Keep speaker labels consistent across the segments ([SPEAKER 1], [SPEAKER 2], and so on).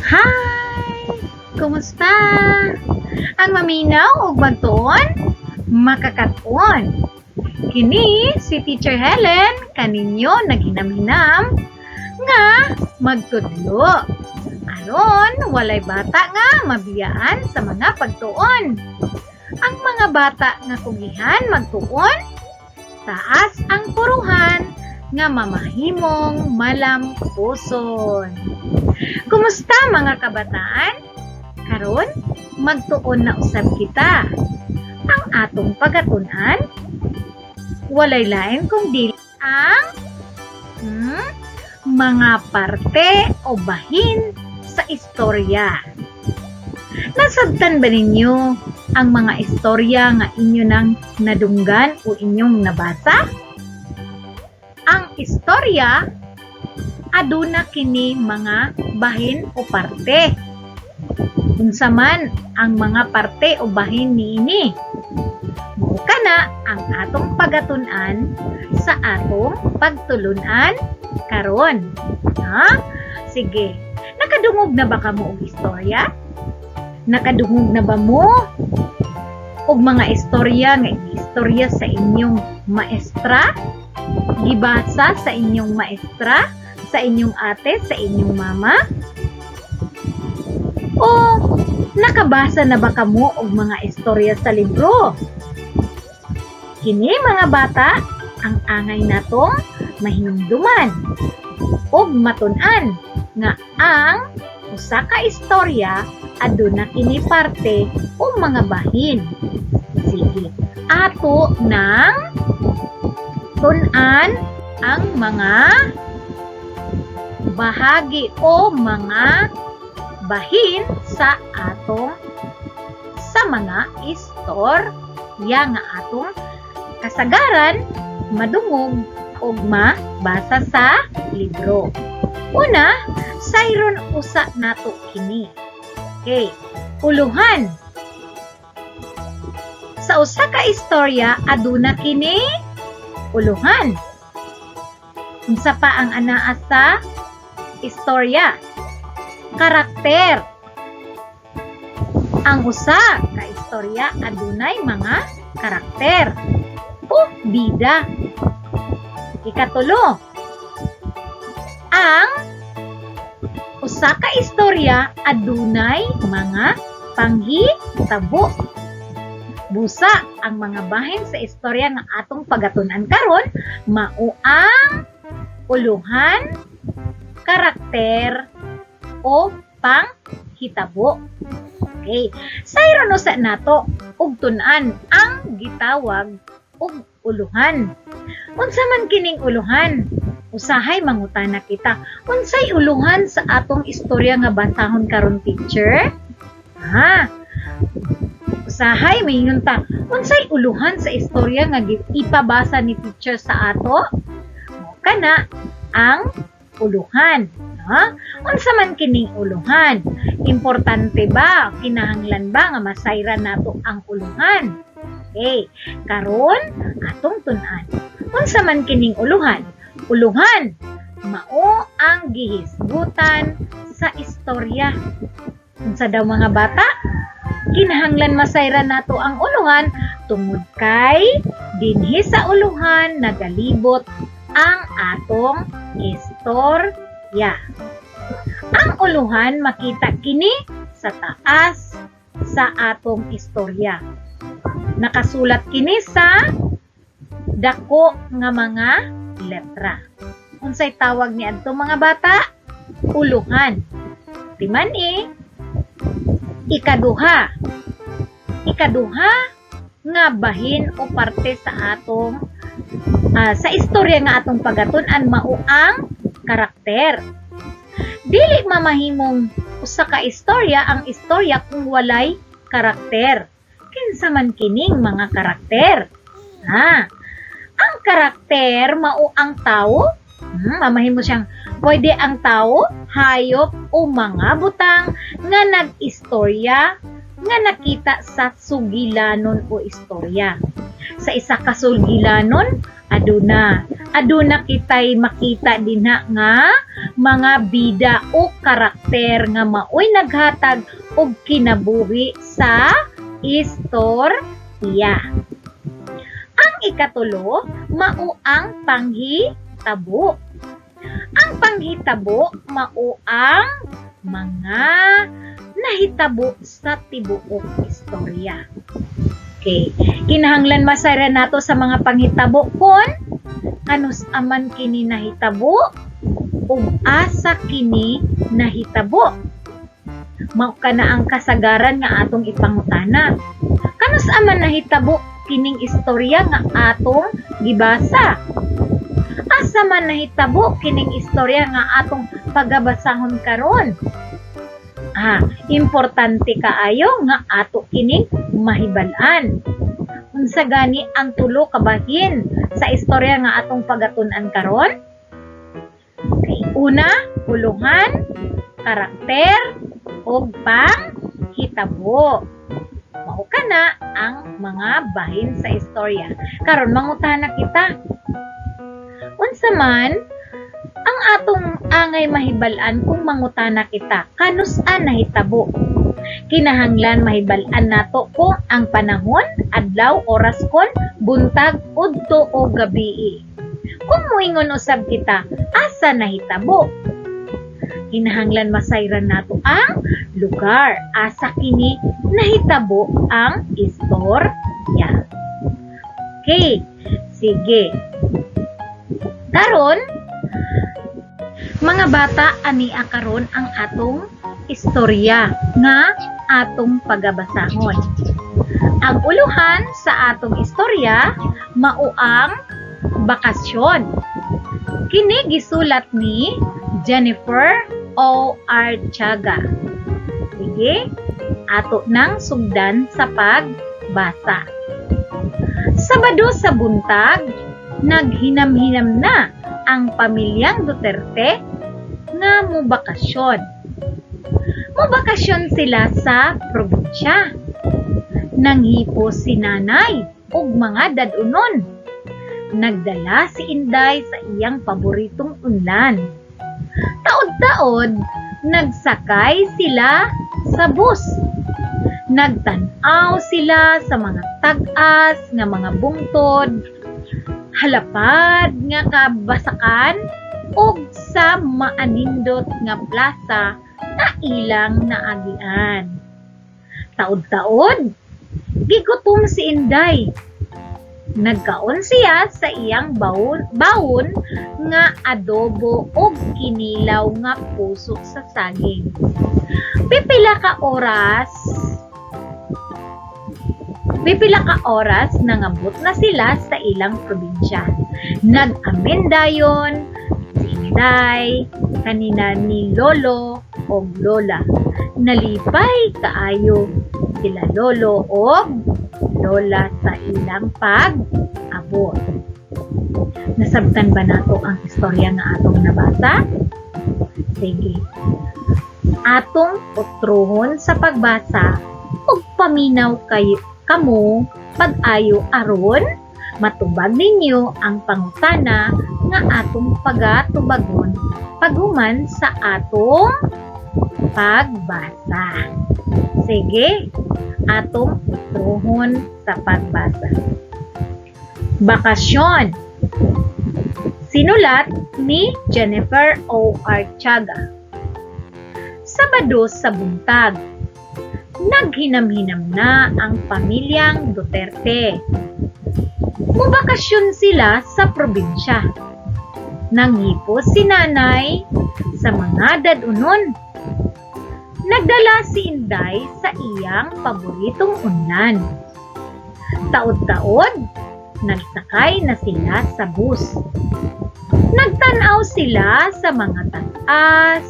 [SPEAKER 1] Hi! Kumusta? Ang maminaw ug magtuon, makakaton. Kini si Teacher Helen kaninyo naghinam-hinam nga magtudlo. Aron walay bata nga mabiyaan sa mga pagtuon. Ang mga bata nga kugihan magtuon, taas ang puruhan nga mamahimong malampuson. Kumusta, mga kabataan? Karon, magtuon na usab kita. Ang atong pagatun-an, walay lain kung dili ang mga parte o bahin sa istorya. Nasabtan ba ninyo ang mga istorya nga inyo nang nadunggan o inyong nabasa? Ang istorya aduna kini mga bahin o parte. Unsa man ang mga parte o bahin niini? Mao kana ang atong pagatun-an sa atong pagtulunan karon. Ha? Sige. Nakadungog na ba kamo og istorya? Nakadungog na ba mo og mga istorya nga istorya sa inyong maestra? Gibasa sa inyong maestra? Sa inyong ate? Sa inyong mama? O nakabasa na ba kamo og mga istorya sa libro? Kini, mga bata, ang angay natong mahinumduman ug matun-an nga ang usa ka istorya aduna kini parte o mga bahin. Sige, ato nang tun-an ang mga bahagi o mga bahin sa atong sa mga istorya nga atong kasagaran madungog ug mabasa sa libro. Una, sayron usa nato kini. Okay, uluhan. Sa usa ka istorya aduna kini uluhan. Unsa pa ang anaa sa istorya? Karakter. Ang usa ka istorya adunay mga karakter o bida. Ikatulo, ang usa ka istorya adunay mga panghitabo. Busa ang mga bahin sa istorya nga atong pagatun-an karon mao ang uluhan, karakter o panghitabo. Okay. Sayron usa nato og tun-an ang gitawag og uluhan. Unsa man kining uluhan? Usahay mangutana kita, "Unsay uluhan sa atong istorya nga basahon karon, teacher?" Ha? Usahay maingon ta, "Unsay uluhan sa istorya nga ipabasa ni teacher sa ato?" Mao kana ang uluhan. Ha? Unsa man kining uluhan? Importante ba? Kinahanglan ba nga masayran nato ang uluhan? Okay, karon atong tun-an. Unsa man kining uluhan? Uluhan mao ang gihisgutan sa istorya. Unsa daw, mga bata? Kinahanglan masayran nato ang uluhan tungod kay dinhi sa uluhan nagalibot ang atong istorya. Ang uluhan makita kini sa taas sa atong istorya. Nakasulat kini sa dako nga mga letra. Unsay tawag ni adto, mga bata? Uluhan. Timan eh, ikaduha. Ikaduha nga bahin o parte sa atong sa istorya nga atong pagatun-an mao ang karakter. Dili mamahimong usa ka istorya ang istorya kung walay karakter. Kinsa man kining mga karakter? Ha? Ang karakter mao ang tao. Mamahimo siyang pwede ang tao, hayop o mga butang nga nag-istorya nga nakita sa sugilanon o istorya. Sa isa ka sugilanon, aduna. Aduna kitay makita dinha nga Mga bida o karakter nga maoy naghatag og kinabuhi sa istorya. Ang ikatulo, mao ang panghitabo. Ang panghitabo mao ang mga nahitabo sa tibuok istorya. Okay. Kinahanglan masayran nato sa mga panghitabo kon kanus aman kini nahitabo ug asa kini nahitabo. Mao kana ang kasagaran nga atong ipangutana. Kanus aman nahitabo kining istorya nga atong gibasa? Asa man nahitabo kining istorya nga atong pagabasahon karon? Importante kaayo nga ato kining mahibal-an. Unsa gani ang tulo ka bahin sa istorya nga atong pagatun-an karon? Okay, una, uluhan, karakter, ug panghitabo. Mao kana ang mga bahin sa istorya. Karon mangutana kita. Unsa man ang atong angay mahibal-an kung mangutana kita kanus-a nahitabo? Kinahanglan mahibal-an nato kung ang panahon, adlaw, oras kon buntag, udto o gabii. Kung moingon usab kita, asa nahitabo? Kinahanglan masayran nato ang lugar asa kini nahitabo ang istorya. Okay, sige. Karon, mga bata, ania karon ang atong istorya nga atong pagabasahon. Ang uluhan sa atong istorya mao ang Bakasyon. Kini gisulat ni Jennifer O. Artiaga. Sige, ato nang sugdan sa pagbasa. Sabado sa buntag, naghinam-hinam na ang pamilyang Duterte nga mobakasyon. Mobakasyon sila sa probinsya. Nanghipo si nanay ug mga dad-onon. Nagdala si Inday sa iyang paboritong unlan. Taod-taod, nagsakay sila sa bus. Nagtan-aw sila sa mga tag-as nga mga bungtod, halapad nga kabasakan ug sa maanindot nga plaza nga ilang naagian. Taod-taod, gigutom si Inday. Nagkaon siya sa iyang baon nga adobo ug kinilaw nga puso sa saging. Pipila ka oras nangabot na sila sa ilang probinsya. Nag-amin dayon si Inday kanina ni Lolo og Lola. Nalipay kaayo sila Lolo og Lola sa ilang pag-abot. Nasabtan ba nato ang istorya nga atong nabasa? Sige. Atong utruhon sa pagbasa ug paminaw kay kamo pag-ayo aron matubag ninyo ang pangutana nga atong pagatubagon paghuman sa atong pagbasa. Sige, atong utruhon sa pagbasa. Bakasyon. Sinulat ni Jennifer O. Artiaga. Sabado sa buntag, naghinam-hinam na ang pamilyang Duterte. Mubakasyon sila sa probinsya. Nanghipo si nanay sa mga dad-onon. Nagdala si Inday sa iyang paboritong unlan. Taod-taod, nagsakay na sila sa bus. Nagtan-aw sila sa mga tag-as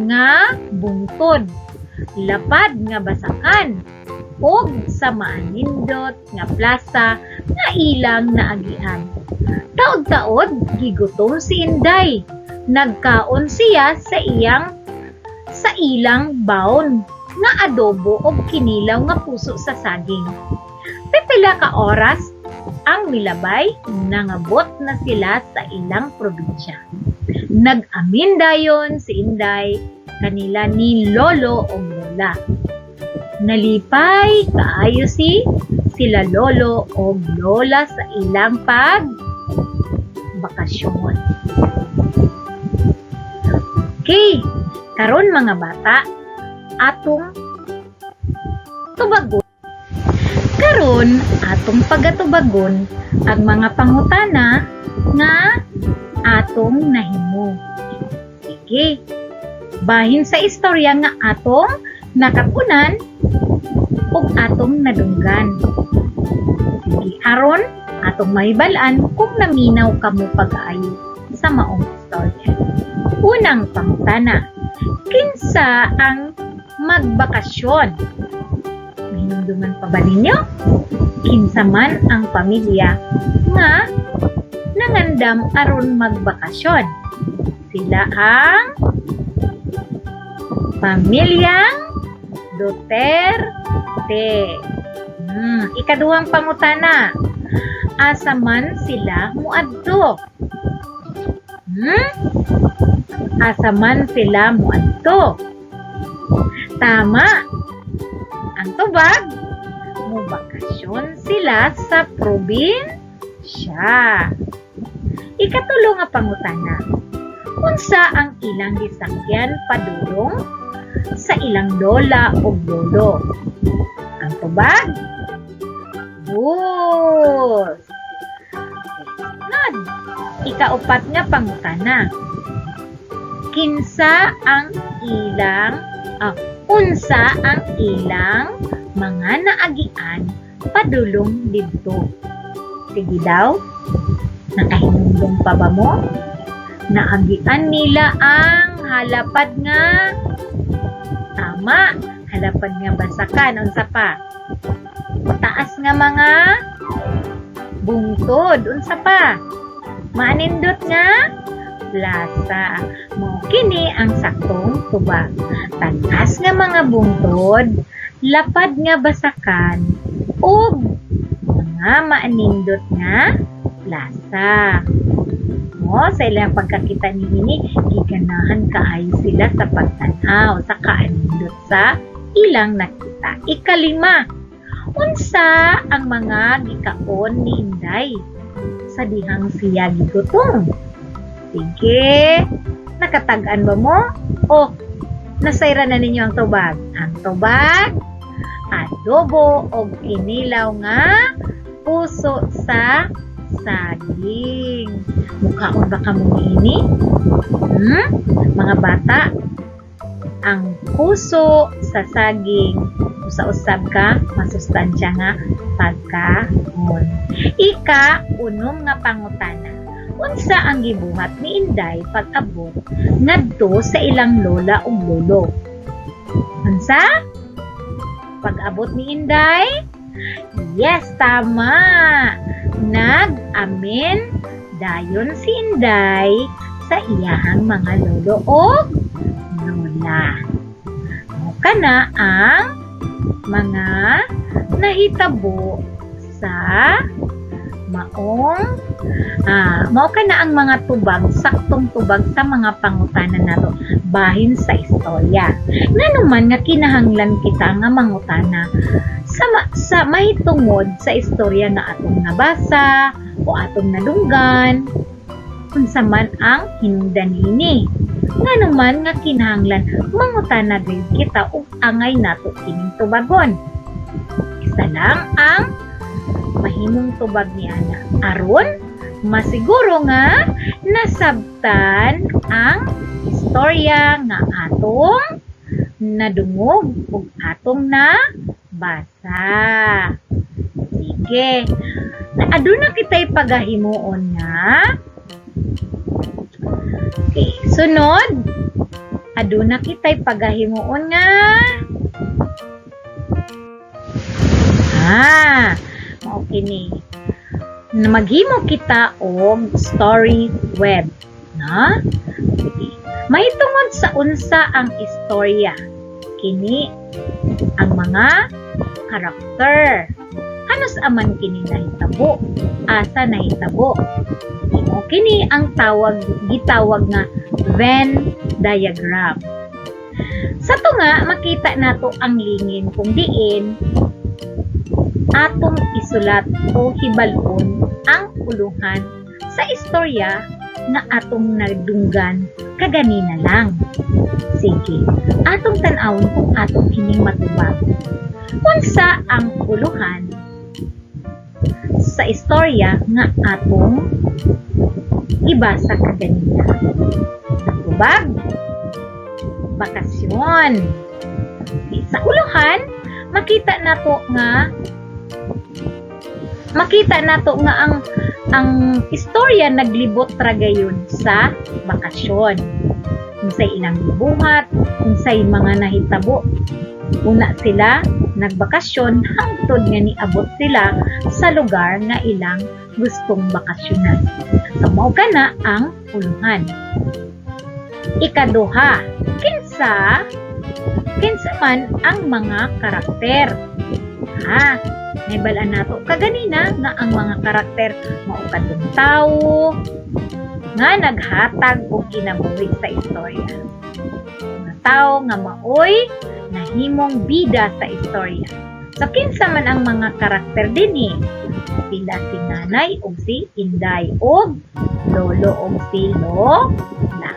[SPEAKER 1] nga bungtod, lapad nga basakan, ug sa maanindot nga plaza nga ilang naagian. Taod-taod, gigutom si Inday. Nagkaon siya sa ilang baon nga adobo og kinilaw nga puso sa saging. Pipila ka oras ang milabay, nangabot na sila sa ilang probinsya. Nag-amin dayon si Inday kanila ni Lolo o Lola. Nalipay kaayo sila Lolo o Lola sa ilang pag bakasyon. Okay, karon, mga bata, atong tubagon. Karon atong pagatubagon ang mga pangutana nga atong nahimo. Sige. Bahin sa istorya nga atong nakatunan ug atong nadunggan. Sige, aron atong mahibal-an kung naminaw kamo pag-aayo sa maong istorya. Unang pangutana, kinsa ang magbakasyon? Mahinumduman pa ba ninyo? Kinsa man ang pamilya nga nangandam aron magbakasyon? Sila ang pamilyang Duterte. Ikaduhang pangutana, asa man sila muadto? Asa man sila muadto? Tama. Ang tubag, mubakasyon sila sa probinsya. Ikatulo nga pangutana, unsa ang ilang gisakyan padulong sa ilang lola o lolo? Ang tubag, bus. Sunod, ikaupat nga pangutana. Kinsa ang ilang unsa ang ilang mga naagian padulong didto? Sige daw, nakahinumdum pa ba mo? Naagian nila ang halapad nga, tama, halapad nga basakan. Unsa pa? Taas nga mga bungtod. Unsa pa? Maanindot nga plaza. Mao kini ang saktong tubag. Taas nga mga bungtod, lapad nga basakan, ug mga maanindot nga plaza. Mo sa ilang pagkakita niini, giganahan kaayo sila sa pagtan-aw sa kaanindot sa ilang nakita. Ikalima, unsa ang mga gikaon ni Inday sa dihang siya gigutom? Sige, nakatag-an ba mo? O nasayra na ninyo ang tubag? Ang tubag, adobo o kinilaw nga puso sa saging. Mukaon ba kamo niini? Mga bata, ang puso sa saging usa-usab ka masustansya nga pagkaon. Ika unom nga pangutana. Unsa ang gibuhat ni Inday pag-abot ngadto sa ilang lola ug lolo? Unsa? Pag-abot ni Inday? Yes, tama. Nag-amin dayon si Inday sa iyahang mga lolo o lola. Mao kana ang mga nahitabo sa maong mao kana ang mga tubag, saktong tubag sa mga pangutana nato bahin sa istorya. Ngano man nga kinahanglan kita nga mangutana sa mahitungod sa istorya nga atong nabasa o atong nadunggan? Unsa man ang hinungdan niini? Ngano man nga kinahanglan mangutana gayud kita ug angay nato kining tubagon? Isa lang ang mahimong tubag ni ana, aron masiguro nga nasabtan ang istorya nga atong nadungog ug atong nabasa. Sige. Aduna kita'y pagahimuon nga. Okay, sunod. Aduna kita'y pagahimuon nga. Mao kini. Maghimo kita og story web, no? Sige. Mahitungod sa unsa ang istorya? Kini ang mga karakter. Kanus aman kini nahitabo? Asa nahitabo? Mao kini ang tawag gitawag nga Venn diagram. Sa tunga, makita nato ang lingin kung diin atong isulat o hibalon ang uluhan sa istorya nga atong nadunggan kaganina lang. Sige, atong tan-awon kung atong kining matubag. Unsa ang uluhan sa istorya nga atong gibasa kaganina? Natubag? Bakasyon. Okay, sa uluhan, makita nato nga ang istorya naglibot ra gayon sa bakasyon. Unsay ilang gibuhat, unsay mga nahitabo. Una sila nagbakasyon hangtod nga niabot sila sa lugar nga ilang gustong bakasyonan. So mao kana ang uluhan. Ikaduha, kinsa man ang mga karakter? Ha, nahibal-an nato kaganina nga ang mga karakter mao kadtong tawo nga naghatag og kinabuhi sa istorya. Mga tawo nga maoy nahimong bida sa istorya. So kinsa man ang mga karakter dinhi? Sila si nanay ug si Inday ug lolo ug si lola.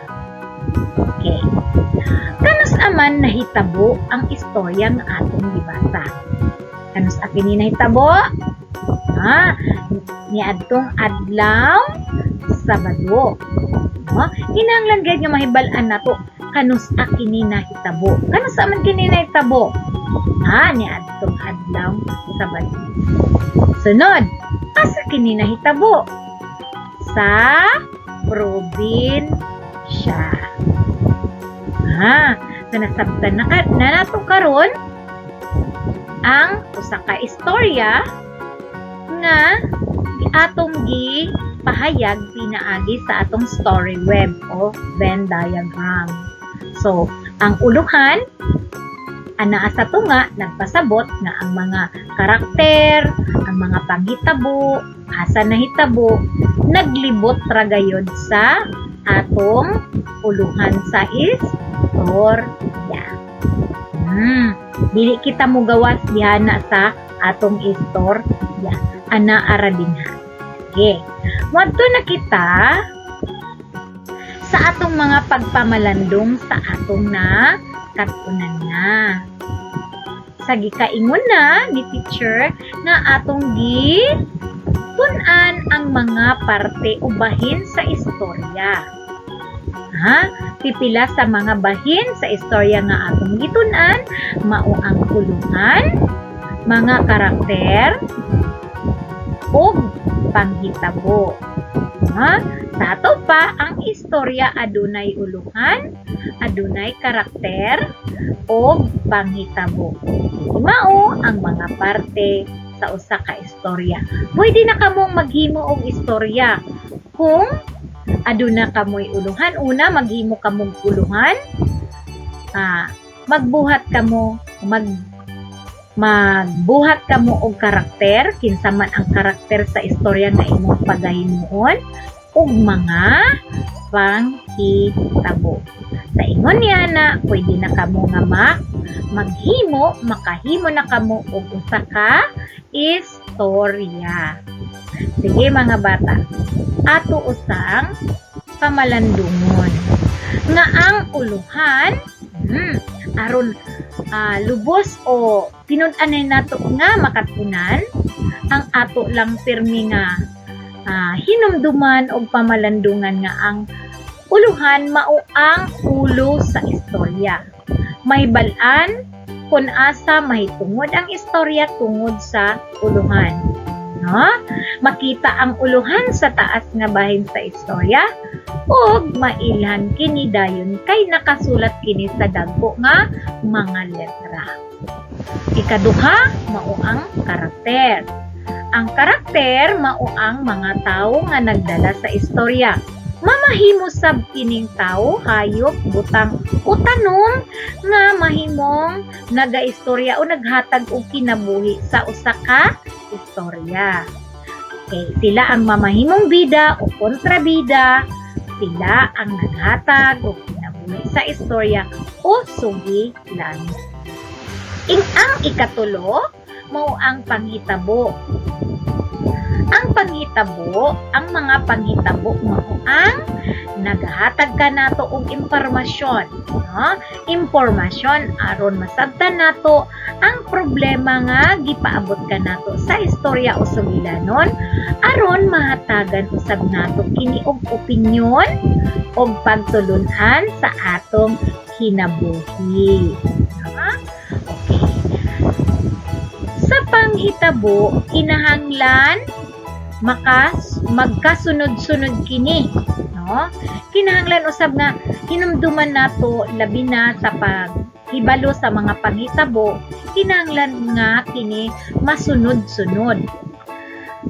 [SPEAKER 1] Okay. Kanus aman nahitabo ang istorya nga atong gibasa? Kanus a kini nahitabo? Ha, niadtong adlaw Sabado. No? Kinahanglan gyud nga mahibal-an nato kanus a kini nahitabo. Kanus aman kini nahitabo? Ha, niadtong adlaw Sabado. Sunod, asa kini nahitabo? Sa probinsya. Ha, so nasabtan na nato karon ang usa ka istorya nga atong gi pahayag pinaagi sa atong story web o Venn diagram. So, ang uluhan anaa sa tunga nagpasabot nga ang mga karakter, ang mga panghitabo, asa nahitabo, naglibot ra gayod sa atong uluhan sa istorya. Dili kita mogawas dihana sa atong istorya. Ana ara dinha. Okay. Moadto na kita sa atong mga pagpamalandong sa atong na katunan na. Sa gikaingon na ni teacher nga atong gi tun-an ang mga parte o bahin sa istorya. Ha? Pipila sa mga bahin sa istorya nga atong gitun-an mao ang uluhan, mga karakter, ug panghitabo. Ha? Sa ato pa, ang istorya adunay uluhan, adunay karakter, ug panghitabo. Mao ang mga parte sa usa ka istorya. Pwede na kamong maghimo og istorya kung aduna kamoy uluhan. Una, maghimo kamong uluhan. Ah, magbuhat kamo mag magbuhat kamo og karakter, kinsa man ang karakter sa istorya nga imong pagahimuon, ug mga panghitabo. Sa ingon niya na pwede na kamo nga maghimo, makahimo na kamo og usa ka istorya. Sige, mga bata, ato usang pamalandungon nga ang uluhan, aron lubos o tinud-anay nato nga makatunan, ang ato lang pirmi nga hinumduman og pamalandungan nga ang uluhan mao ang ulo sa istorya. Mahibal-an kung asa mahitungod ang istorya tungod sa uluhan. No? Makita ang uluhan sa taas nga bahin sa istorya ug mailhan kini dayon kay nakasulat kini sa dagko nga mga letra. Ikaduha, mao ang karakter. Ang karakter mao ang mga tawo nga nagdala sa istorya. Mamahimo sab kining tawo, hayop, butang o tanom nga mahimong nagaistorya o naghatag og kinabuhi sa usa ka istorya. istorya. Okay, sila ang mamahimong bida o kontrabida, sila ang naghatag og kinabuhi sa istorya o sugilanon. Ang ikatulo, mao ang panghitabo. Ang panghitabo, ang mga panghitabo mao ang nagahatag kanato og impormasyon, no? Impormasyon aron masabtan nato ang problema nga gipaabot kanato sa istorya o sugilanon, aron mahatagan usab nato kini og opinyon og pagtulun-an sa atong kinabuhi. No? Okay. Sa panghitabo, kinahanglan magkasunod-sunod kini, no? Kinahanglan usab nga hinumduman nato, labi na sa paghibalo sa mga panghitabo, kinahanglan nga kini masunod-sunod.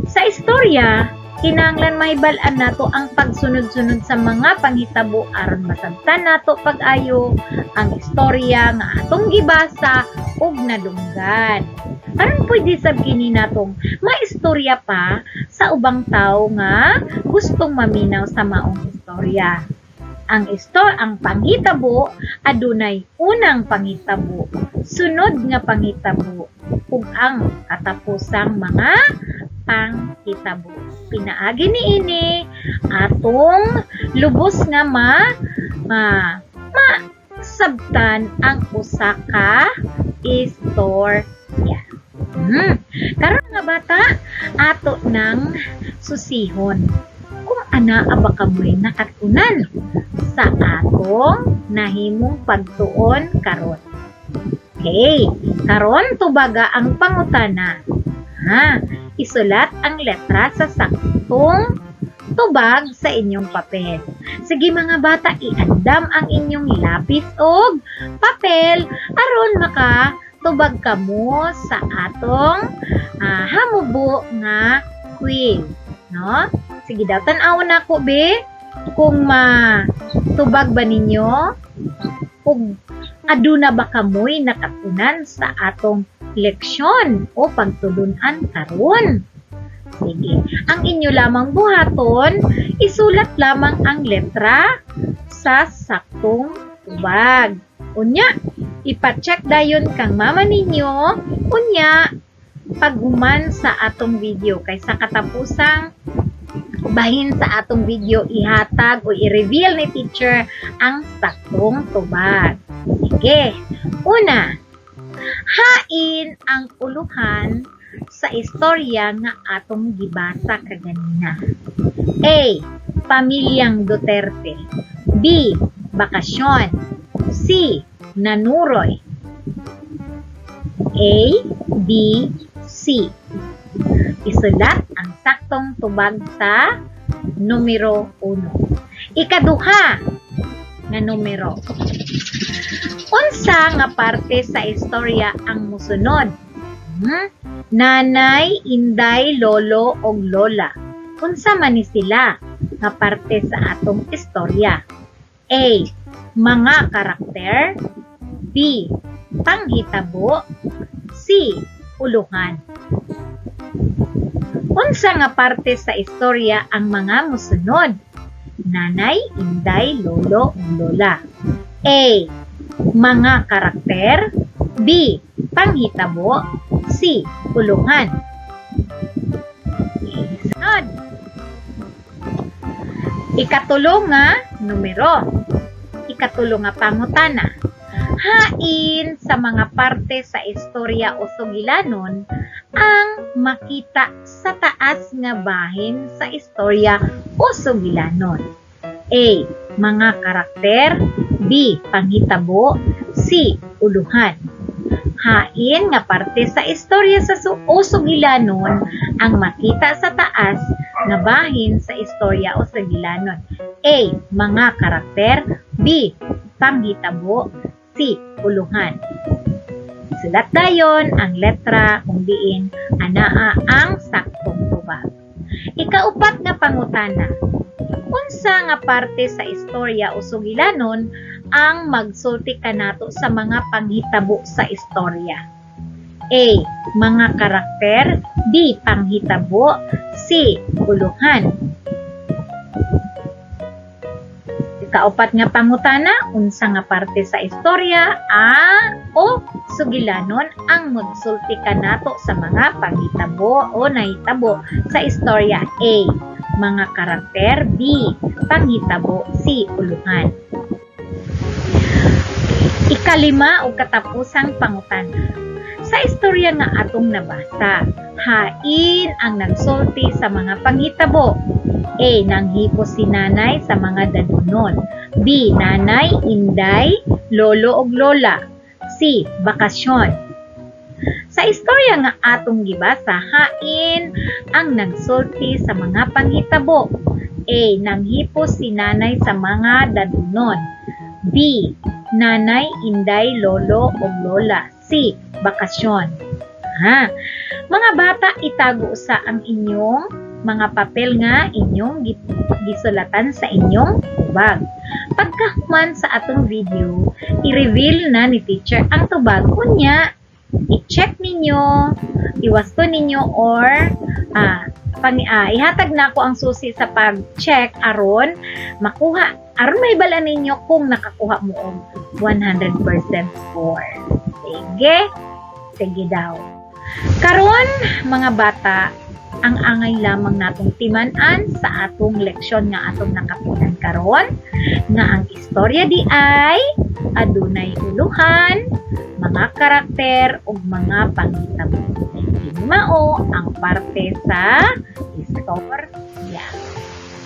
[SPEAKER 1] Sa istorya, kinahanglan mahibal-an nato ang pagsunod-sunod sa mga panghitabo aron masabtan nato pag-ayo ang istorya nga atong gibasa ug nadunggan. Aron pwede sab kini natong maistorya pa sa ubang tawo nga gustong maminaw sa maong istorya. Ang panghitabo adunay unang panghitabo, sunod nga panghitabo, ug ang katapusang mga panghitabo. Pinaagi niini, atong lubos nga ma, ma masabtan ang usa ka istorya. Karon, mga bata, ato nang susihon kung anaa ba kamoy nakat-unan sa atong nahimong pagtuon karon. Okay, karon tubaga ang pangutana. Ha, isulat ang letra sa saktong tubag sa inyong papel. Sige, mga bata, iandam ang inyong lapis og papel aron maka tubag kamo sa atong hamubo nga quiz, no? Sige daw, tan-awon nako be kung matubag ba ninyo ug aduna ba kamoy nakat-unan sa atong leksyon o pagtulunan karon. Sige, ang inyo lamang buhaton, isulat lamang ang letra sa saktong tubag. Unya, ipa-check dayon kang mama ninyo, unya, paghuman sa atong video, kay sa katapusang bahin sa atong video ihatag o i-reveal ni teacher ang saktong tubag. Sige. Una, hain ang uluhan sa istorya nga atong gibasa kaganina? A. Pamilyang Duterte. B. Bakasyon. C. Nanuroy. A, B, C. Isulat ang saktong tubag sa numero 1. Ikaduha nga numero. Unsa nga parte sa istorya ang musunod? Nanay, Inday, Lolo og Lola. Unsa man ni sila nga parte sa atong istorya? A. Mga karakter. B. Panghitabo. C. Uluhan. Unsa nga parte sa istorya ang mga musunod? Nanay, Inday, Lolo ug Lola. A. Mga karakter. B. Panghitabo. C. Uluhan. Okay, sunod. Ikatulo nga numero. Ikatulo nga pangutana. Hain sa mga parte sa istorya o sugilanon ang makita sa taas nga bahin sa istorya o sugilanon? A. Mga karakter. B. Panghitabo. C. Uluhan. Hain nga parte sa istorya o sugilanon ang makita sa taas nga bahin sa istorya o sugilanon? A. Mga karakter. B. Panghitabo. C. Uluhan. Sulat dayon ang letra kung diin anaa ang saktong tubag. Ikaupat nga pangutana. Unsa nga parte sa istorya o sugilanon ang magsulti kanato sa mga panghitabo sa istorya? A. Mga karakter. B. Panghitabo. C. Uluhan. Ikaupat nga pangutana, unsa nga parte sa istorya a o sugilanon ang magsulti kanato sa mga panghitabo o nahitabo sa istorya? A. Mga karakter. B. Panghitabo. C. Uluhan. Ikalima o katapusang pangutana. Sa istorya nga atong nabasa, hain ang nagsulti sa mga panghitabo? A. Nanghipos si nanay sa mga dadunon. B. Nanay, Inday, lolo ug lola. C. Bakasyon. Sa istorya nga atong gibasa, hain ang nagsulti sa mga panghitabo? A. Nanghipos si nanay sa mga dadunon. B. Nanay, Inday, lolo ug lola. C. Bakasyon. Ha? Mga bata, itago usa ang inyong mga papel nga inyong gisulatan sa inyong tubag. Pagkahuman sa atong video, i-reveal na ni teacher ang tubag. Unya, i-check ninyo, iwasto ninyo or ihatag nako ang susi sa pag-check aron makuha, aron mahibal-an ninyo kung nakakuha mo og 100% score. Sige? Sige daw. Karon, mga bata, ang angay lamang natong timan-an sa atong leksyon nga atong nakapitan karon nga ang istorya diay adunay uluhan, mga karakter ug mga panghitabo. Kini mao ang parte sa istorya.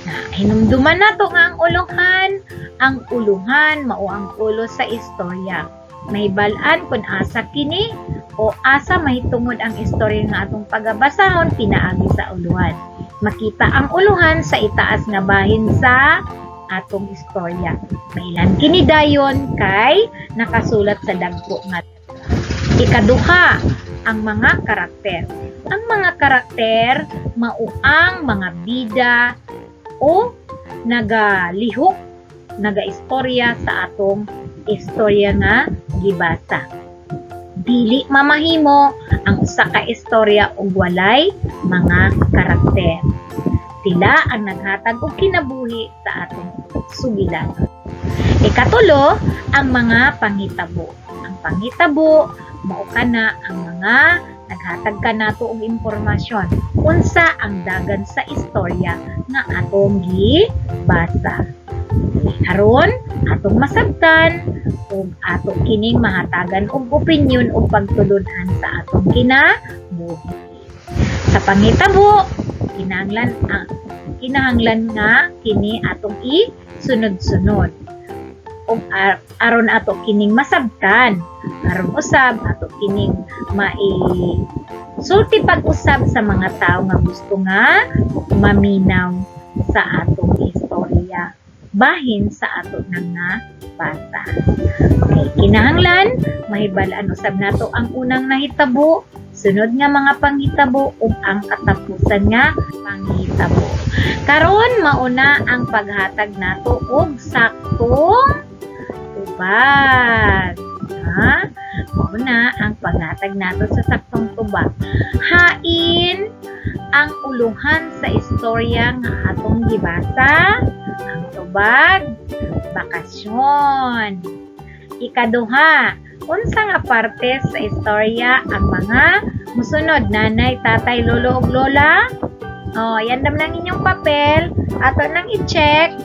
[SPEAKER 1] Na hinumduman nato nga ang uluhan mao ang ulo sa istorya. Mahibal-an kung asa kini o asa mahitungod ang istorya nga atong pagabasahon pinaagi sa uluhan. Makita ang uluhan sa itaas nga bahin sa atong istorya. Mailan kini dayon kay nakasulat sa dagko nga letra. Ikaduha, ang mga karakter. Ang mga karakter mao ang mga bida o nagalihok, nagaistorya sa atong istorya nga gibasa. Dili mamahimo ang usa ka istorya ug walay mga karakter. Sila ang naghatag og kinabuhi sa atong sugilan. Ikatulo, ang mga panghitabo. Ang panghitabo mao kana ang mga naghatag kanato og impormasyon unsa ang dagan sa istorya nga atong gibasa. Aron atong masabtan ug ato kining mahatagan og opinyon ug pagtulun-an sa atong kinabuhi. Sa panghitabo, kinahanglan nga kini atong i-sunod-sunod ug aron ato kining masabtan, aron usab ato kining mai sulti pag-usab sa mga tawo nga gusto nga maminaw sa atong istorya bahin sa ato nang nabasa. Okay, kinahanglan mahibal-an usab nato ang unang nahitabo, sunod nga mga panghitabo ug ang katapusan nga panghitabo. Karon mauna ang paghatag nato og saktong tubag. Ha? Mauna ang paghatag nato sa saktong tubag. Hain ang uluhan sa istorya nga atong gibasa? Ang tubag, bakasyon. Ikaduha, unsa nga parte sa istorya ang mga musunod? Nanay, tatay, lolo ug lola? Oh, yandam lang inyong papel. Ato nang i-check.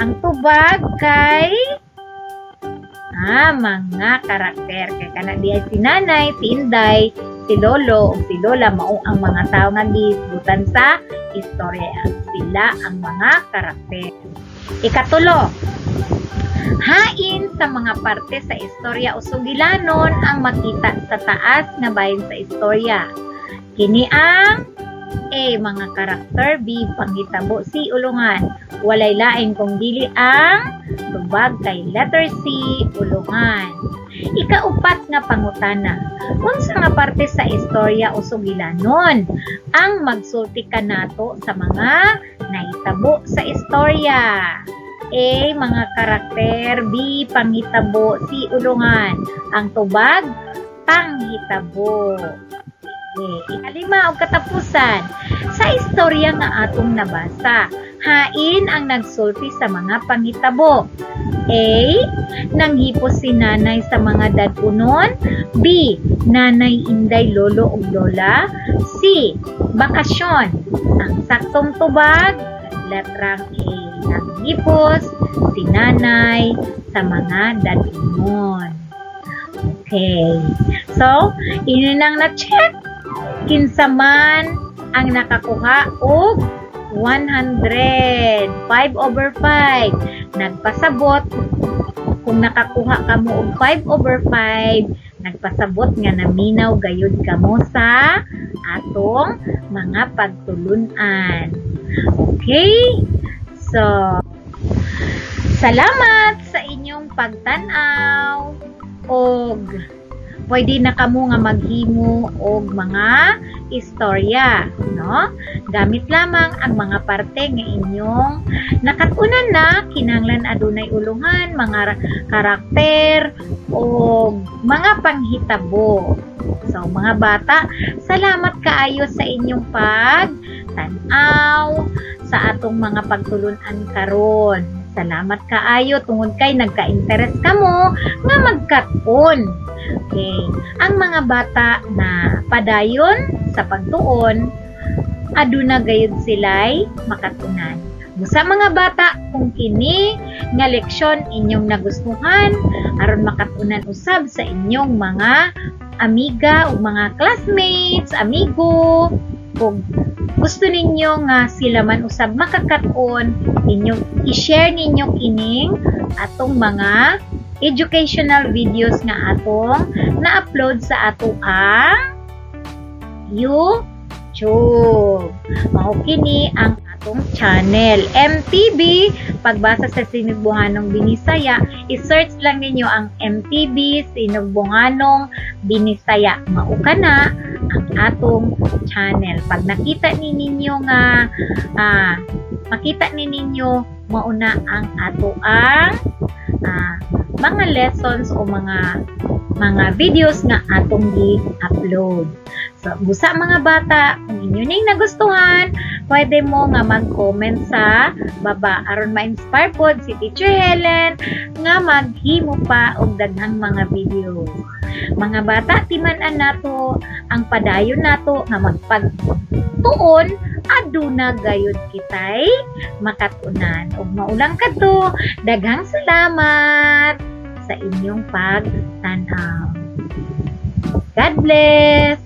[SPEAKER 1] Ang tubag kay mga karakter. Kay kana diay si nanay, si Inday, si lolo ug si lola mao ang mga tawo nga gihisgutan sa istorya. Sila ang mga karakter. Ikatulo, hain sa mga parte sa istorya o sugilanon ang makita sa taas nga bahin sa istorya? Kini ang A. Mga karakter. B. Panghitabo. C. Ulungan. Walay lain kung dili ang tubag kay letter C. Ulungan. Ikaupat nga pangutana. Unsa nga parte sa istorya o sugilanon ang magsulti kanato sa mga nahitabo sa istorya? A. Mga karakter. B. Panghitabo. C. Ulungan. Ang tubag, Panghitabo. Okay. Ikalima og katapusan, sa istorya nga atong nabasa, hain ang nagsulti sa mga panghitabo? A. Nanghipos si nanay sa mga dad-unon. B. Nanay Inday, lolo ug lola. C. Bakasyon. Ang saktong tubag, letrang A. Nanghipos si nanay sa mga dad-unon. Okay. So, inyo nang na-check kinsa man ang nakakuha og 100. 5 over 5. Nagpasabot kung nakakuha kamo og 5 over 5, nagpasabot nga naminaw gayud kamo sa atong mga pagtulunan. Okay? So, salamat sa inyong pagtan-aw og pwede na kamo nga maghimo og mga istorya, no? Gamit lamang ang mga parte nga inyong nakatunan na. Kinahanglan adunay uluhan, mga karakter o mga panghitabo. So, mga bata, salamat kaayo sa inyong pag-tan-aw sa atong mga pagtulunan karon. Salamat kaayo tungod kay nagka-interest kamo nga magkat-on. Okay. Ang mga bata na padayon sa pagtuon, aduna gayud sila'y makatunan. Busa, mga bata, kung kini nga leksyon inyong nagustuhan, aron makatunan usab sa inyong mga amiga o mga classmates, amigo, kung gusto ninyo nga sila man usab makakaton, inyong i-share ninyo kining atong mga educational videos nga atong na-upload sa ato ang YouTube. Mao kini ang atong channel, MTB, Pagbasa sa Sinugbuanong Binisaya. I-search lang ninyo ang MTB Sinugbuanong Binisaya. Mao kana ang atong channel. Pag nakita ni ninyo nga makita ni ninyo, mao na ang ato ang mga lessons o mga videos nga atong gi-upload. So, busa, mga bata, kung inyo ning nagustuhan, pwede mo nga mag-comment sa baba aron ma-inspire pod si Teacher Helen nga maghimo pa og daghang mga videos. Mga bata, timan-an nato ang padayon nato nga magpagtuon, aduna gayud kitay makatunan. Ug mao lang kadto, daghang salamat sa inyong pagtan-aw. God bless.